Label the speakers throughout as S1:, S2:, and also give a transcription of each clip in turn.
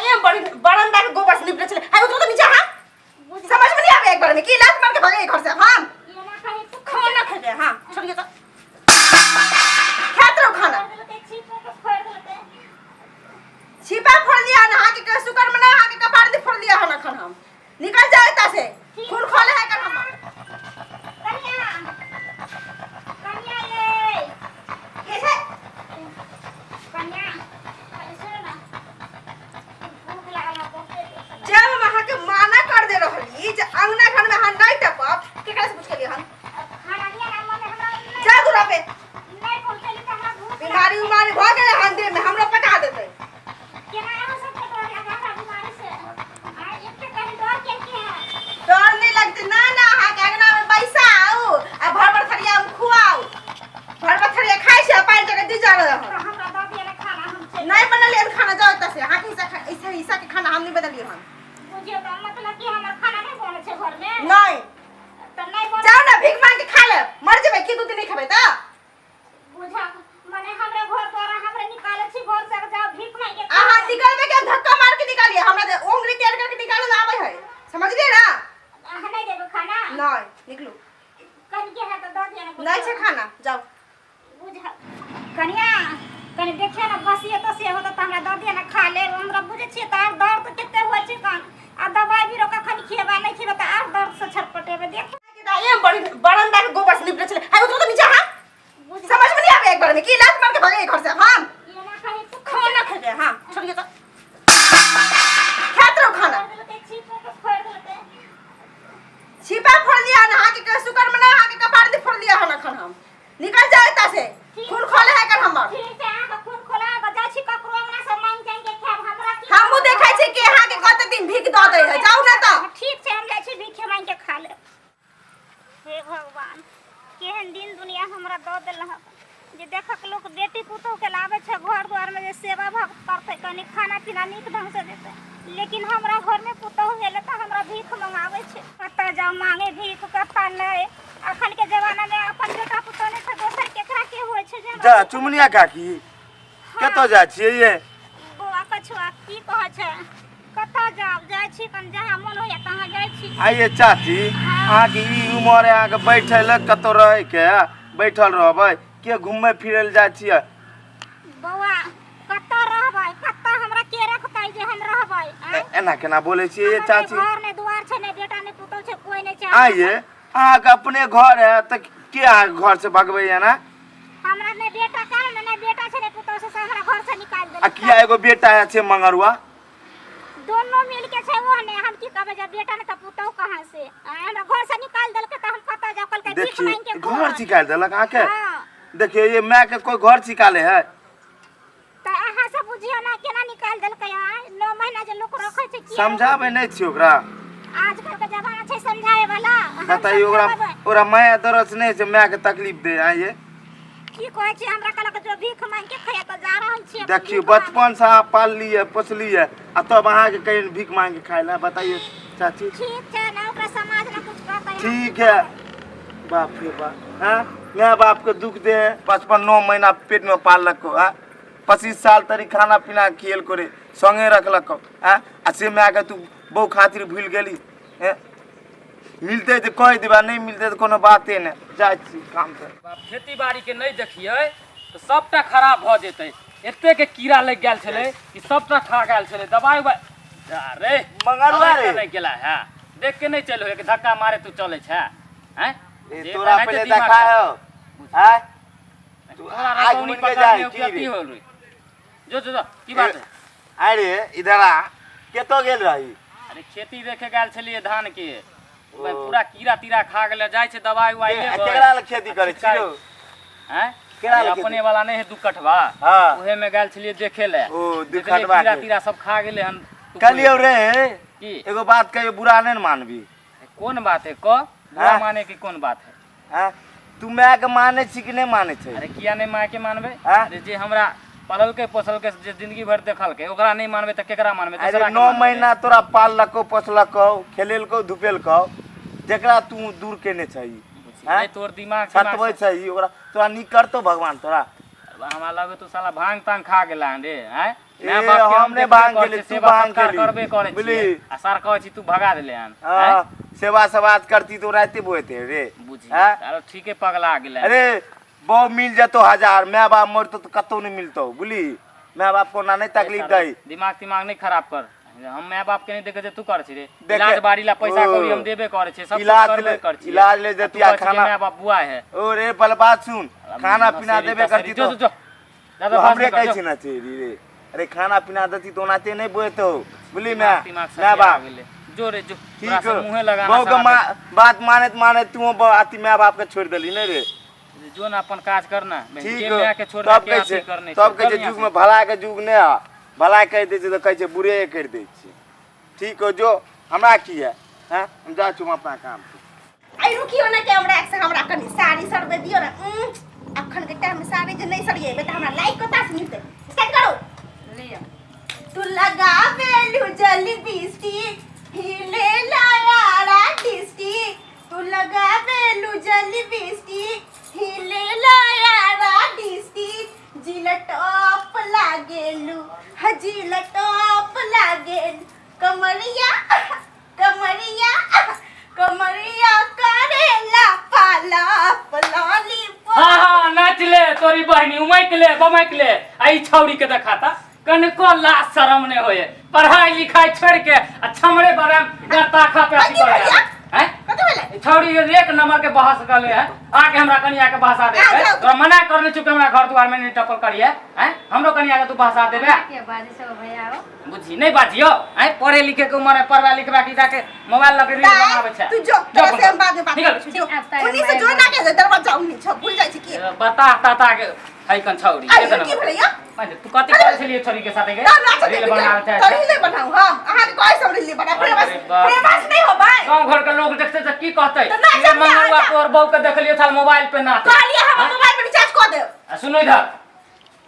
S1: M बड़ी बरंडा के गोबर से निपले छले। हाय उतरो तो नीचे। हां, समझ में नहीं आवे एक बार में कि लात मार के भागे घर से हम।
S2: एना कही तू
S1: खाना खेबे? हां, छोड़िए तो खात रहो खाना।
S2: देलकै, छीपो के फोड़ि देलकै।
S1: छिपा फोड़ लिया नहा के, शुक्र मना नहा के कपार दे फोड़ लिया हन। अखन हम निकल जाए ता से, खून खोले है कर हम।
S2: कनिया, कनिया ये।
S1: कैसे?
S2: कनिया, कनि सुन ना, भूख लागल है बहुते।
S1: जब हम अहाँ के माना कर दे रहली जे अंगना घर में अहाँ नहीं टपब, केकरा से पूछ के लिए हम?
S2: खाना दिया ना, मने हमरा नहीं।
S1: जा दूरा पे।
S2: नहीं पहुंचेली तऽ हमरा भूख।
S1: बीमारी उमारी भऽ गेलै हन देह में, हमरा पटा देतै।
S2: केना अहाँ सबके डर लागल हमरा बीमारी से? आ एते कहीं डर के के है?
S1: डर नहीं लगते ना? ना अहाँ के अंगना में बैसाउ आ भर भर थरिया में खुआउ, भर भर थरिया खाइ छै आ पानि जगह दी जा रहल।
S2: तऽ हमरा दऽ दिअ ने खाना, हम चलि।
S1: नहीं बनलियै हन खाना, जाउ एतऽ से। अहाँ के हिस्सा ऐसा हिस्सा के खाना हम नहीं बदलियै हन।
S2: बुझियौ तऽ मतलब कि हमर खाना नहि बनै छै घरमे?
S1: नहीं।
S2: तऽ नहि बनै?
S1: जाउ ना, भीख मांग के खा लेब, मर जेबै की 2 दिन नहीं खेबै तऽ?
S2: बुझा मने हमरे घर द्वारा हमरे निकालै छी घर से, जाओ भीख मांगि के खा
S1: अहाँ
S2: लेब।
S1: निकलबै के हम धक्का मार के निकालिए, हमरा जे ओंगरी टेढ़ करके निकाले ला आबै है, समझलिए ना?
S2: अहाँ नहि देबै खाना?
S1: नहीं, निकलू।
S2: कनिके है तऽ दऽ दिअ ने।
S1: नहीं छै खाना, जाउ।
S2: बुझा कनिया, कनि देखियौ ने, बसिए तसिए होतै तऽ हमरा दऽ दिअ ने, खा लेब। हमरा बुझै छियै तऽ आर दर्द कते होइ छै कान आ दबाइ भी कखन खिएबै, नहि खिएबै तऽ आर दर्द से छटपटेबै, देख।
S1: एम बड़ी बरंडा के गोबर से निपले छले। हाय उतरो तो नीचे। हां, समझ में नहीं आवे एक बार में कि लात मार के भागे घर से हम।
S2: एना कही तू
S1: खाना खेबे? हां, छोड़िए तो खात रहो खाना।
S2: देलकै, छीपो के फोड़ि देलकै।
S1: छिपा फोड़ लिया नहा के, शुक्र मना नहा के कपार दे फोड़ लिया हन। अखन हम निकल जाए ता से, खून खोले है कर हमर।
S2: ठीक छै, अहाँके खून खोला कऽ जाइ छी, ककरो अंगना से मांगि चांगि के खायब, हमरा की?
S1: हमहूँ देखै छी कि अहाँ के कते दिन भीख दऽ दै है, जाउ ने तऽ।
S2: ठीक छै, हम जाइ छी, भीखे मांगि के खा लेब। हे भगवान, केहन दिन दुनिया हमरा दऽ देलहक जे देखक लोक बेटी पुतोहके लाबै छै घर दुआरमे जे सेवा भक्त करतै, कनि खाना पीना नीक ढङ्गसँ देतै, लेकिन हमरा घरमे पुतोहु भेलै तऽ हमरा भीख मंगाबै छै। कतऽ जाउ मांगे भीख, कतऽ नहि? अखन के जमानामे अपन बेटा पुतोहु नहि तऽ दोसर केकरा के होइ छै जे हमरा
S3: जा
S2: भीख?
S3: चुमनिया काकी, कतऽ जाइ छियै ये?
S2: बौआ कछुआ, की कहै छै, कतऽ जाउ? जाइ छी कनि जहाँ मोन होइए तहाँ जाइ छी।
S3: आइए चाची, अहाँके ई उमर है अहाँके बैठे लए कतौ रहैके, बैठल रहबै के घूमै फिरै लए जाइ छियै?
S2: बौआ, कतऽ रहबै? कतऽ हमरा के रखतै जे हम रहबै? आँय?
S3: एना केना बोलै छियै ये
S2: हमर नहि
S3: चाची?
S2: घर नहि दुआर छै, नहि बेटा नहि पुतहु छै, कोइ नहि छै।
S3: आइए अहाँके अपने घर है तऽ के अहाँके घर से भगबैया ना?
S2: हमरा नहि बेटा कारण ने, नहि बेटा छै नहि पुतहु छै, से हमरा घर से निकालि
S3: आ
S2: देलक।
S3: किया, एगो बेटा है छै मंगरुआ?
S2: दोनों मिल के छै ओ ने। हम की कहबै, जब बेटा ने तऽ पुतहु कहाँ से? आँय, हमरा घर से निकालि देलकै तऽ हम कतऽ जाउ? कहलकै भीख
S3: देखिए
S2: मांगि के
S3: घर
S2: खो।
S3: निकालि देलक अहाँके?
S2: हाँ।
S3: देखिए ये माय के कोई घर निकाले है?
S2: तऽ अहाँ सब बुझियौ ने केना निकालि देलकै। आँय, 9 महीना जे लोक रखै छै, किया?
S3: समझाबै नहि छी ओकरा?
S2: आजकल के जमाना छै समझावे वाला? हम
S3: बताइए ओकरा।
S2: समझाबै।
S3: ओकरा माया दरस नहि छै माय के तकलीफ दे आइए?
S2: की कहै छी, हमरा कहलक जो भीख मांगि के खैया, तऽ जा रहल छी अपन
S3: देखियौ
S2: भीख मांगे।
S3: बचपन से अहाँ पाललियै पोसलियै आ तब अहाँके कहीं भीख मांगि के खाय लए, बताइए चाची।
S2: ठीक छै ने, ओकरा समाज ने कुछ कहतै, हम
S3: ठीक
S2: की
S3: है।
S2: कहबै?
S3: बाप रे बाप, हाँ माय बाप के दुख दे है। बचपन 9 महीना पेट में पाललक हाँ, 25 साल तरी खाना पीना खियल करे संगे रखलक हाँ, आ से माय के तू बहु खातिर भूल गेली हैं? मिलते तऽ कहि देबै, नहीं मिलते तऽ कोनो बाते नहि। जाइ छी काम पर।
S4: बाप, खेती बाड़ी के नहि देखियै तऽ सबटा खराब भऽ जेतै। एतेक कीड़ा लागि गेल छलै कि सबटा खा गेल छलै। दबाइ उबाइ अरे
S3: मंगरुआ रे।
S4: लागि गेला है, देख के नहि चलि होय, धक्का मारे तू चलै छै हैं?
S3: ए,
S4: जे
S3: तोरा
S4: एनाहिते
S3: पहिले
S4: दिमाग
S3: देखा
S4: है।
S3: हो आय तू
S4: तोरा
S3: आग
S4: रतौनी
S3: मुनि के
S4: पकड़ने
S3: जाइ
S4: हो
S3: की
S4: कि अथी
S3: रे?
S4: होल रे? जो जो जो, की बात है?
S3: अरे इधर आ, कतऽ गेल रही?
S4: अरे, खेती देखे गेल छलियै धान के।
S3: ओ।
S4: पूरा कीड़ा तीड़ा खा गेलै, जाइ छै दबाइ उबाइ लेबै।
S3: केकरा लए खेती करै छी रौ?
S4: हैं?
S3: केकरा
S4: अरे
S3: लए खेती?
S4: अपने वाला नहीं है 2 कठवा?
S3: हाँ।
S4: उहे में गेल छलियै देखे ले।
S3: ओ, 2
S4: देखलियै
S3: कठवा
S4: कीड़ा
S3: के।
S4: तीड़ा सब खा गेलै हन।
S3: कहलियौ रे।
S4: की?
S3: एगो बात कहियो, बुरा नहि ने मानबी?
S4: कोन बात है, क बुरा
S3: हाँ?
S4: माने की कोन बात है?
S3: हाँ? तू माय के मानै छी कि नहि मानै छै?
S4: अरे, किया नहीं माय के मानबै?
S3: हाँ?
S4: अरे, जे हमरा पललकै पोसलकै, जे जिंदगी भरि देखलकै, ओकरा नहि मानबै तऽ केकरा मानबै?
S3: अरे
S4: दोसरा के
S3: 9
S4: मानबै?
S3: महीना तोरा पाललकौ पोसलकौ, खेलेलकौ धुपेलकौ, जकरा तू दूर केने छही। हाँ?
S4: नहीं, तोर दिमाग
S3: सतबै छही ओकरा, तोरा नीक करतौ भगवान तोरा?
S4: हमरा लगे तू साला भांग तांग खा गेला हन रे। आँय? My बाप के
S3: हम नहि
S4: देखबे
S3: भांग
S4: करै
S3: खेली,
S4: छियै,
S3: तू
S4: सेवा
S3: भांग
S4: सत्कार
S3: खेली।
S4: करबे करै
S3: बुझली?
S4: छियै आ सार कहै छी तू भगा देले हन।
S3: हाँ, सेवा सवाद करती तो राते बोते रे।
S4: बुझी
S3: हाँ?
S4: आरो ठीके पगला गेलै।
S3: अरे बहु मिल जतो हजार, my बाप मरतो तो कतौ नहीं मिलतो, बुझली? My बाप को ना नहीं तकलीफ दई।
S4: दिमाग तिमाग नहीं खराब कर। हम my बाप के नहीं देखे जे तू कर छी रे।
S3: देखे-
S4: इलाज बाड़ी ला पैसा
S3: ओ।
S4: कौड़ी हम देबे करे छी, सब कुछ
S3: इलाज
S4: करबे
S3: ले-
S4: कर छी।
S3: इलाज ले
S4: आ तू
S3: जतिया
S4: कहै छी जे
S3: खाना-
S4: my बाप बुआ है।
S3: ओ रे पहले बात सुन, खाना पीना
S4: नशेरी
S3: देबे
S4: तशेरी,
S3: करती
S4: जो
S3: तो
S4: जो जो ज्यादा
S3: तो
S4: बात
S3: हमरे
S4: नहीं कर,
S3: कहै
S4: जो।
S3: छी ना चेरी रे। अरे खाना पीना देती तो ओनाते नहीं बोते, बुझली?
S4: दिमाग
S3: my
S4: तिमाग
S3: my
S4: सटिया
S3: बाप
S4: गेलै। जो रे जो,
S3: ठीक
S4: तोरा से
S3: हो।
S4: मुँहे लगाना
S3: बहू के
S4: साला
S3: बात मानत मानत तू अथी my बाप के छोड़ देली नहीं रे।
S4: जो ना अपन काज करना
S3: ठीक
S4: के
S3: हो।
S4: माय के छोड़
S3: तब
S4: के
S3: कहै
S4: अथी
S3: छै,
S4: करने
S3: तब कहै छै युग में भला के युग नहि है, भला कहि दै छै तऽ कहै छै बुरे करि दै छै। ठीक हो, जो हमरा की है, हैं? हम जाइ छी अपना काम पे।
S1: आई रुकियो ना कैमरा से हमरा कनी साड़ी सरबे दियो ना। अखन के टाइम में साड़ी जे नहीं सरिएबे त हमरा लाइक कता से मिलते। स्टार्ट करो।
S5: लिअ।
S1: तू लगावेलु जल बिस्टी हिले लायारा डिस्टी, तू लगावेलु जल बिस्टी हिले लायारा डिस्टी, जिला टॉप लागेलु हजिला टॉप लागेलु, कमरिया कमरिया कमरिया करेला पाला पलाली।
S4: हाँ हाँ नाच ले तोरी बहिनी, उमैक ले बमैक ले। आ ई छौड़ी के देखाता कनको लाज शरम नहीं होए, पढ़ाई लिखाई छोड़ के आ छमड़े बरम गत्ता खा पे अथी
S1: कथी
S4: करे
S1: भैया?
S4: हैं?
S1: कथी भेलै?
S4: छौड़ी एक नंबर के बहस करले है, आके हमरा कनिया के बहसा दे।
S1: आ जाओ।
S4: तोरा मना करने चुके हमरा घर द्वार में नहीं टपल करिए हैं, हमरो कनिया के तू बहसा देबे।
S5: के बाजै छै भैया हो?
S4: बुझी नहीं बाजियो हैं, पढ़े लिखे के उम्र है, पढ़वा लिखवा के जाके मोबाइल लगे रील बनावे छै।
S1: तू जो तोरा से हम बाद में बात
S4: निकल।
S1: करै छी, जो।
S5: आब तारा
S1: उन्हीं से
S5: मारि
S1: जो ना के दरवाजा उन्हीं छ भूल जाइ छी की।
S4: बता ताता के है कन छौड़ी।
S1: अरे
S4: एक नंबर।
S1: की भेलै यौ?
S4: माने तू कथी करै छलियै छोरी के साथे गे?
S1: तब नाचत
S4: रील बनावे छै।
S1: तऽ रील बनाऊ हम अहाँके कहै सब रील बना
S4: अरे
S1: फेमस
S4: बाप।
S1: फेमस नहीं होबै।
S4: गाँव घर के लोग देखते तऽ की कहतै?
S1: तऽ नाचब
S4: ये
S1: ने
S4: मंगलवा
S1: अहाँ।
S4: तोहर बहू के देखलियै छल मोबाइल पे नाच।
S1: कहलियै हम मोबाइल पर रिचार्ज कऽ देब।
S4: आ सुनो इधर।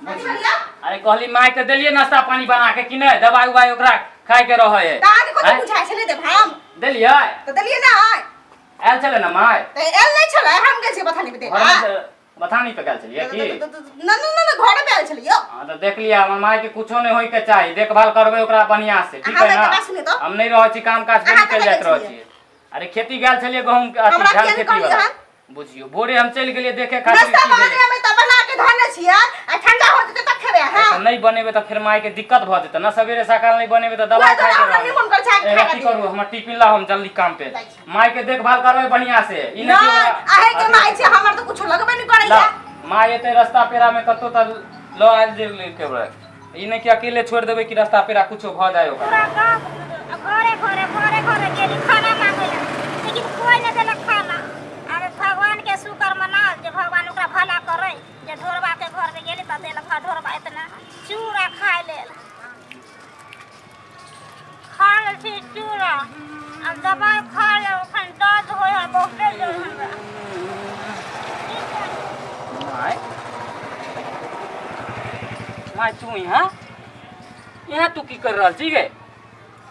S1: कथी भेलै?
S4: अरे कहली माय के देलियै नाश्ता पानी बना के कि नहि? दवाई उवाई ओकरा खाय के रहै है।
S1: तऽ अहाँके कथी
S4: आँय?
S1: बुझाइ छलै देब हम?
S4: देलियै?
S1: तऽ देलियै ने।
S4: आयल छलै ने माय?
S1: तऽ एल नहि छलै, हम गेल छियै बथानी पे
S4: घरमे
S1: देला।
S4: बथानी पे गेल छलियै की?
S1: न न न न, घरे पे आयल छलै यौ।
S4: हाँ तऽ देख लिअ, हमर माय के कुछो नहि होय के चाही, देखभाल करबै ओकरा बढ़िया से, ठीक
S1: अहाँ
S4: है
S1: मायके
S4: ना?
S1: बात सुनियौ तऽ।
S4: हम नहि रहै छी, काम काज पर
S1: अहाँ
S4: निकलि
S1: कतऽ
S4: जाइत
S1: गेल
S4: रहै
S1: छलियै?
S4: छियै। अरे खेती गेल छलियै गहूँम के अथी
S1: हमरा
S4: धान
S1: किया नहि
S4: खेती
S1: कहलियै
S4: वाला।
S1: अहाँ?
S4: बुझियौ भोरे हम चलि गेलियै देखे खातिर
S1: नाश्ता
S4: की भेलै।
S1: बनेबै तऽ बना के धरने छियै आ ठंडा हो जेतै तब खेबै अहाँ।
S4: तऽ नहि बनेबै तऽ फेर माय के दिक्कत भऽ जेतै ना, सवेरे सकाल नहि बनेबै तऽ दवाई
S1: वएह
S4: खाय के
S1: हमरा नहि मोन करै छै
S4: रहै।
S1: खाय
S4: अथी
S1: के।
S4: करू, हमर टिफिन लाउ, हम जल्दी काम पे।
S1: जाइ छी।
S4: माय के देखभाल करबै बढ़िया से, ई नहि कि
S1: नहि
S4: ओकरा
S1: अहे के माय छै, हमर तऽ कुछो लगबे नहि करैया।
S4: ला, माय एते रास्ता पेरा में कतौ तऽ लऽ आयल जे के ओकरा। ई नहि कि अकेले छोड़ि देबै कि रास्ता पेरा कुछो भऽ जाय ओकरा।
S2: पूरा गाँव घरे घरे घरे घरे गेली खाना मांगे ला, लेकिन कोई नहीं देलक खाना। अरे भगवान के शुक्र मनाओ जे भगवान ओकरा भला करे जे ढोरबा के घर में गेली तऽ देलक हँ ढोरबा इतना चूड़ा खाय लेल। खा लै छी चूड़ा आ दबाइ खा ले, एखन दर्द होइ है बहुते जोर हमरा। की करी?
S4: माय माय तू यहाँ यहाँ तू की कर रहल छी गे?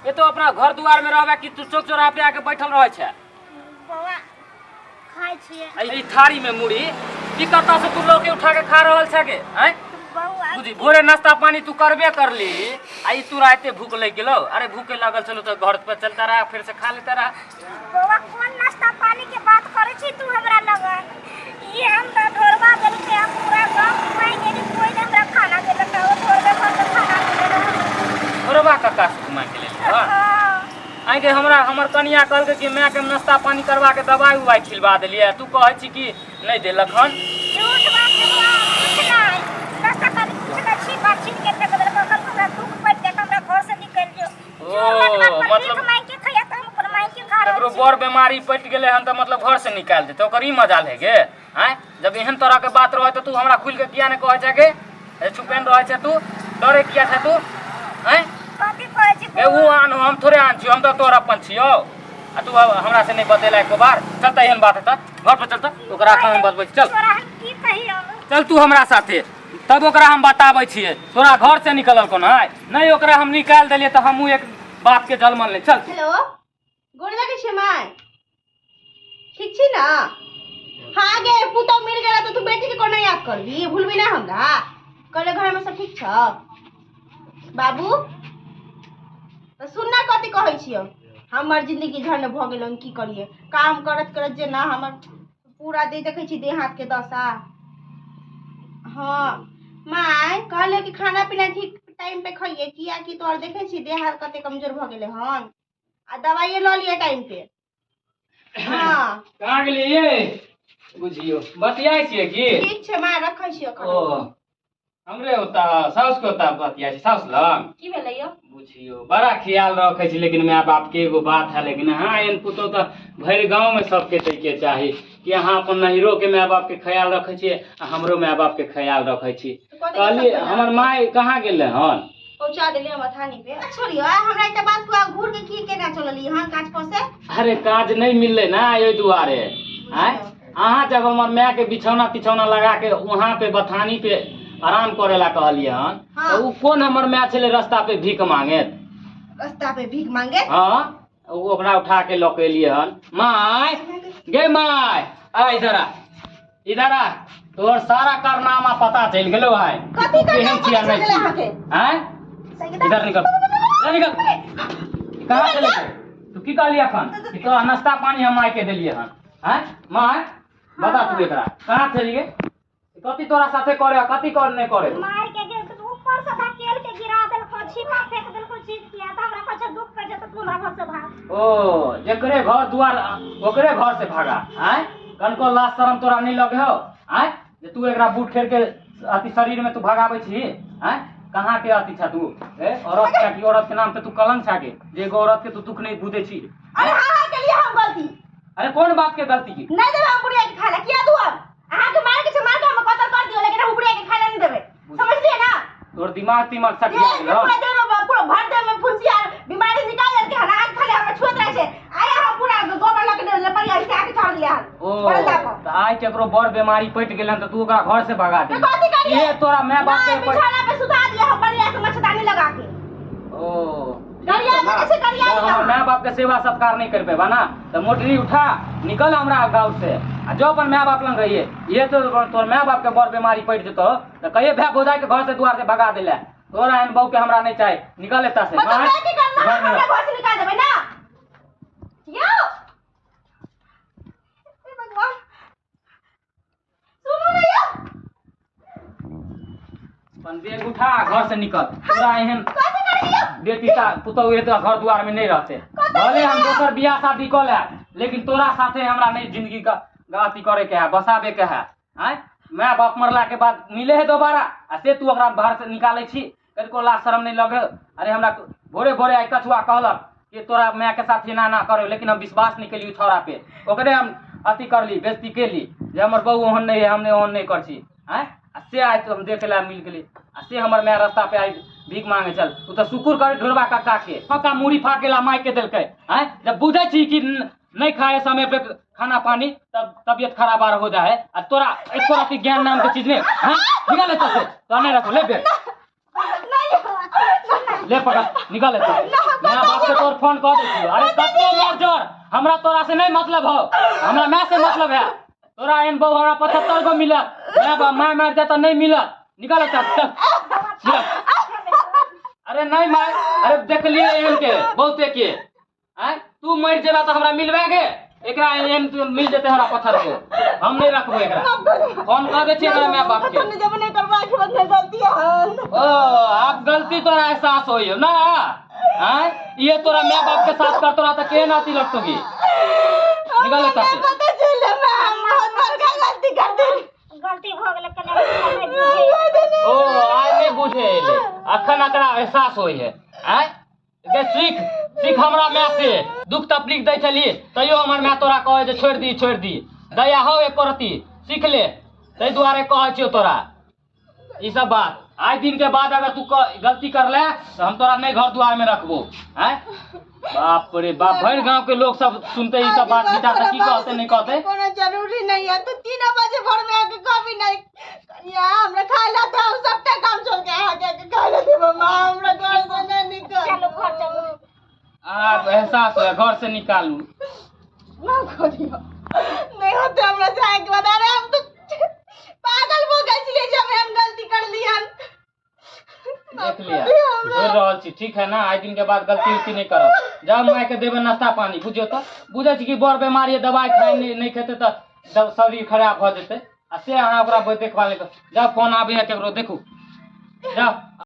S4: ये तो अपना घर दुआर में रहबे कि तू चौक चौराहा पे आके बैठल रहै छै?
S2: बौआ खाइ छियै।
S4: आ ई थारी में मुड़ी की कतऽ से तू लऽ के उठा के खा रहल छै गे? आँय
S2: बौआ
S4: बुझी भोरे नाश्ता पानी तू करबे करली आ ई तू राते भूख लागि गेलौ। अरे भूखे लागल छलौ तऽ घर पे चलता रहा, फिर से खा लेता रहा।
S2: बौआ कोन नाश्ता पानी के बात करै छी तू हमरा लगन? ई हम तऽ ढोरबा देलकै, हम पूरा गाँव घुमाइ गेली, कोई नहि हमरा खाना देलक, ओ ढोरबे घर से खाना देलक हमरा।
S4: ढोरबा कक्का से तू मांगि के लेली हँ?
S2: हँ।
S4: आइ गे हमरा हमर कनिया कहलकै कि मायके हम नाश्ता पानी करवा के दवाई उवाई खिलवा देलियै, तू कहै छी कि नहि देलक हन।
S2: झूठ बात छै बौआ, कुछ नहि नाश्ता पानी कुछ नहि, छीपा छीन के फेंक देलक। कहलक हमरा दुख पड़ि जायत, हमरा घर से निकलि जो। झूठ बात पर
S4: मतलब
S2: भीख मांगि के खैया तऽ हम अपन मांगि के खा रहल
S4: ककरो
S2: छी।
S4: बड़ बीमारी पटि गेलै हन तऽ मतलब घर से निकालि देतै, ओकर ई मजाल है गे? आँय जब एहन तरह के बात रहै तऽ तू हमरा खुलि के किया नहि कहै छै गे? छुपेन रहै छै तू, डरे किया छै तू? आँय
S2: कथी कहै छी
S4: ए उ आन, हम थोड़े आन छियौ, हम तऽ तोहर अपन छियौ आ तू हमरा से नहि बतेला एको बार। चल तऽ एहन बात है तऽ घर पर चल, तऽ ओकरा एखन हम बतबै छी। चल
S2: तोरा हम की कहियौ?
S4: चल तू हमरा साथे, तब ओकरा हम बताबै छियै तोरा घर से निकलल कोना है। नहि ओकरा हम निकालि देलियै तऽ हमहूँ एक बाप के जलमल नहि। चल।
S1: हेलो, गोर लागै छै माय, ठीक छी ना? हाँ गे पुतौ मिल गेला तऽ तू बेटी के कोना याद करबी? भूलबी ना हमरा? कहले घर में सब ठीक छ? बाबू तऽ सुन ना कथी कहै छियौ। हमर जिंदगी झंड भऽ गेल हन, की करियै? काम करत करत जे ना हमर पूरा देह देखै छी, देह हाथ के दशा। हँ माय कहले कि खाना पीना ठीक टाइम पे खइए, किया कि तोहर देखै छी देह हाथ कते कमजोर भऽ गेलै हन, आ दवाइए लऽ लिअ टाइम पे। हँ
S4: कहाँ गेलियै ये? बुझियौ बतियाइ छियै की?
S1: ठीक छै माय, रखै छी एखन।
S4: ओ हमरे ओता साउस के ओता बतियाइ छी, साउस लग।
S1: की भेलै यौ?
S4: बुझियौ बड़ा ख्याल रखै छी, लेकिन माय बाप के एगो बात है, लेकिन अहाँ एहन पुतोह तऽ भरि गाँव में सबके दै के चाही कि अहाँ अपन नैहरो के माय बाप के ख्याल रखै छियै आ हमरो माय बाप के ख्याल रखै छी।
S1: तऽ कथी के
S4: कहलियै
S1: सब
S4: हमर माय कहाँ गेलै हन?
S1: पहुँचा देलियै हम अथानी पे। छोड़ियौ, आ हमरा एकटा बात कहू, घूर के की केना चललियै हन काज पर से?
S4: अरे काज नहि मिललै ना एहि दुआरे। आँय अहाँ जब हमर माय के बिछौना तिछौना लगा के वहाँ पे बथानी पे आराम करे ला कहलियै हन,
S1: हाँ।
S4: तऽ उ कोन हमर माय छलै रास्ता पे भीख मांगे?
S1: रास्ता पे भीख मांगे?
S4: हाँ, उ ओकरा उठा के लऽ के एलियै हन। माय गे माय, आ इधर आ, इधर आ, तोहर सारा कारनामा पता चलि गेलो है।
S1: कथी
S4: तू केहन
S1: कारनामा
S4: छियै
S1: पता
S4: नहि
S1: चलि गेलै
S4: छी?
S1: अहाँके?
S4: आँय इधर निकल, इधर निकल। कहाँ चले गेल? तू की कहली अखन कि तोरा नाश्ता पानी हम माय के देलियै हन? आँय माय बता तू एकरा कहाँ चलि गेल? कथी तोरा साथे करे कथी कर नहि करे?
S2: मार के गेल तऽ ऊपर से धकेल के गिरा देलको, छिपा फेंक देलको चीज किया तऽ हमरा कहै छै दुख पे छै तऽ तू हमरा घर से भाग।
S4: ओ जेकरे घर दुआर ओकरे घर से भागा। आँय कनको लाज शरम तोरा नहीं लगे हो? आँय जे तू एकरा बूट खेर के अथी शरीर में तू भगाबै छी? आँय कहाँ के अथी छा तू? ए औरत छा कि औरत के नाम पे तू कलंक छा के जे एगो औरत के तू दुख नहीं बुझै छी?
S1: अरे हाँ हाँ के लिए हम गलती।
S4: अरे कोन बात के गलती की?
S1: नहीं देबै हम बुढ़िया के खाना, किया दू हम? अहाँ के मार के छै, मार के हम कतल कर दियो, लेकिन हम बुढ़िया के खाना नहीं देबै, समझलिए ना?
S4: तोर दिमाग तिमाग सट
S1: ये
S4: गेल हन।
S1: पूरा देह में, पूरा भर देह में फुंसी आर बीमारी निकाल लेलकै हन, अहाँ के खाली हमरा छुअत रहै छै। आइ अहाँ पूरा गोबर लऽ के लपरिया से आके छोड़ देलियै हन।
S4: ओ
S1: बरंडा पर।
S4: तऽ आइ केकरो बड़ बीमारी पटि गेल हन तऽ तू ओकरा घर से भगा
S1: तऽ
S4: देली।
S1: कथी करियै?
S4: ये तोरा माय बाप के
S1: नहि, बिछौना पे सुता दियै हम बढ़िया से मच्छरदानी लगा के।
S4: ओ
S1: गरिया देने छै, गरिया
S4: जब हमर
S1: दिअ।
S4: माय बाप के सेवा सत्कार नहीं कर पेबा ना तऽ मोटरी उठा निकल हमरा गाँव से आ जो अपन माय बाप लग रहिए। ये तो तोर माय बाप के बड़ बीमारी पड़ि जेतौ तऽ कहिए भाय भौजाई के घर से दुआर से भगा देले। तोरा एहन बहू के हमरा नहीं चाही, निकल एतऽ से।
S1: मतलब
S4: माय,
S1: मैं की करना?
S4: घर में
S1: हमरा घर से निकाल देबै ना? यौ हे भगवान, सुनू ने यौ।
S4: अपन बैग उठा घर से निकल। तोरा एहन
S1: कथी करै यौ?
S4: बेटी ता पुतहु एतऽ घर दुआर में नहीं रहते।
S1: कतऽ
S4: भले हम
S1: जेबै?
S4: दोसर बियाह शादी कऽ ले, लेकिन तोरा साथे हमरा नहीं जिंदगी का अथी करे के है, बसाबे के है। आँय my बाप मरला के बाद मिले है दोबारा आ से तू ओकरा बाहर से निकालै छी, कनिको लाज शरम नहीं लगे? अरे हमरा भोरे भोरे आइ कछुआ कहलक कि तोरा माय के साथ एना ना करो, लेकिन हम विश्वास नहीं केलियै छौड़ा पे, ओकरे हम अथी करली बेइज्जती केली जे हमर बहू ओहन नहीं है, हम नहीं ओहन नहीं कर छी। आँय आ से आइ हम देखे ला मिल गेली आ से हमर माय रास्ता पे आइ भीख मांगे चल। ओ तऽ शुक्र करे ढोरबा कक्का के पक्का मूड़ी फाके ला माय के देलकै। आँय जब बुझै छी कि नहीं खाए समय पे खाना पानी तब तबियत खराब आर हो जाए आ तोरा एको रति ज्ञान नाम के चीज नहीं। हाँ निकाल एतऽ से, तोरा नहीं रखो, ले बेग ले पकड़ निकाल एतऽ। माय बाप के तोर फोन कऽ दै छियौ। अरे कतबो मर जर हमरा तोरा से नहीं मतलब हो, हमरा माय से मतलब है। तोरा एहन बहू हमरा 75 गो मिलत, माय बाप माय मर जाए तऽ नहीं मिलत। निकाल एतऽ चल निकाल। अरे नहीं माय, अरे देखलिए एहन के बहुते के। आँय तू मरि जेबा तऽ हमरा मिलबे गे, एकरा एहन तू मिल जेतै हमरा पत्थर को, हम नहीं रखबो एकरा। फोन कऽ दै छियै एकरा माय बाप के।
S1: जब नहीं करबा के बंद गलती है।
S4: ओ आब गलती तोरा एहसास होइयो ना? आँय ये तोरा माय बाप के साथ कर तोरा तऽ केहन अथी लगतौ गे? निकल एतऽ से।
S1: पता चले मैं हम बहुत बड़का गलती कर देली।
S2: गलती भऽ गेलै कने नहि बुझै।
S4: ओ आइ नहीं बुझे एलै, अखन एकरा एहसास होइ है। आँय गे सीख, सीख हमरा माय से। दुख तकलीफ दै छली तैयो हमर माय तोरा कहै जे छोड़ि दी, छोड़ि दी, दया हौ एको रत्ती, सीख ले। ताहि दुआरे कहै छियौ तोरा ई सब बात। आइ दिन के बाद अगर तू गलती कर ले तऽ हम तोरा नहीं घर दुआर में रखबो। आँय बाप रे बाप, भरि गांव के लोग सब सुनते ई सब बात विचार तऽ की कहते नहीं कहते?
S1: कोनो जरूरी नहीं है। तो 3 बजे भोर में आके कभी नहीं कनिया हमरा खाए ला तो हम सबटा काम छोड़ के आके आके खाए ला देबो माँ, हमरा घर से नहीं निकल।
S2: चलू घर चलू।
S4: आब एहसास होय घर से निकालू।
S1: माफ कर दियो, नहीं होते हमरा से आके बता रहे हम तो पागल हो गए छलिए जब हम गलती कर लियन।
S4: देख लिया, बोल रहल छी, ठीक है ना? आइ दिन के बाद गलती उलती नहीं करब। जाउ माय के देबै नाश्ता पानी। बुझियौ तऽ बुझै छी कि बड़ बेमारी है, दवाइ खाइ नहि नहि खेतै तऽ शरीर खराब भऽ जेतै, आ से अहाँ ओकरा देखभाल नहि कर। जाउ, फोन आबैया केकरो, देखू जाउ।